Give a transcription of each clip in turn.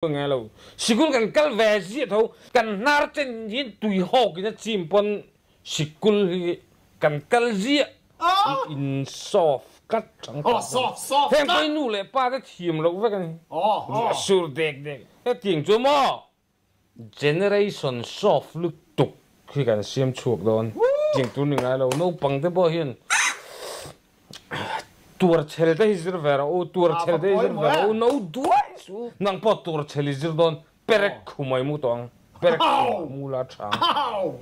Ngai lo. Sikul kan kal ve ziah tho. Kan hnar chen hi tui hawk in a chim pawn sikul hi kan kal ziah. In soft tlat chang tawh dawn. Heng pawh hi nu leh pa te thiam loh vek a ni. Ruah sur dek dek. Hetiang chu maw generation soft lutuk hi kan siam chhuak dawn. Tiang tur ni ngai lo. Naupang te pawh hian Tuar chhel te hi zir ve rawh u, tuar chhel te hi zir ve rawh u, no duai su. Nang pawh tuar chhel i zir dawn, perek khumai mu tawh ang, perek khumah mu la tha ang.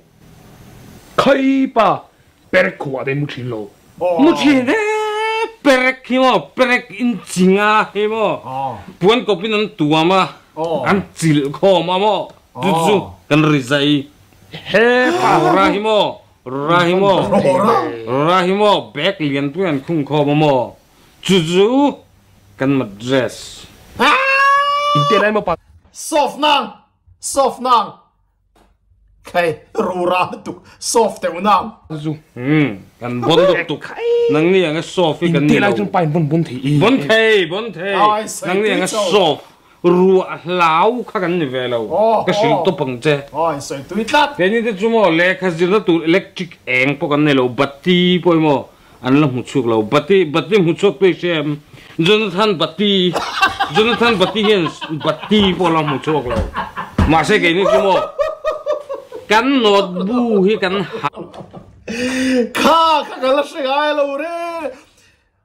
Khai pa, perek khumah te mu thin lo. Mu thin e, perek hi maw, perek in chinga hi maw, puan kawp in an tuam a, an chilh khawm a maw, chu chu kan ri zai. He pa. Rora hi maw, Rahimo Rahimo bag lianpui an khung khawm a maw? Chu chu kan matress. In te lai maw pa. Soft nang soft nang khai rura lutuk soft deuh nang. Chu umm kan bon deuh tuk nangni anga soft hi kan ni lo. In te lai chuan pa in bon bon thei i. Bon thei bon thei nangni anga soft Ruah hlau kha kan ni ve lo, ka hrilh tawp ang che. Keini te chu maw lehkha zirna tur electric eng pawh kan nei lo, bati pawh hi maw an la hmu chhuak lo. Bati, bati hmu chhuak tu i hria em? Jonathan Bati, Jonathan Bati hian bati pawh la hmu chhuak lo. Mahse keini chu maw kan notebook hi kan ha. Kha kha ka la hre ngai lo re.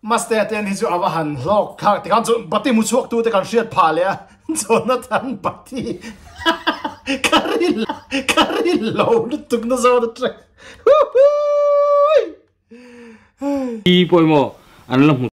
Mastea ten hi chu a va han hlawk thlak tikhan chu Bati mu chhuak tu te kan hriat phah leh a Jonathan Bati ka ri ka ri lo lutuk na zawn atang huhuii. Pawimawh an la hmu.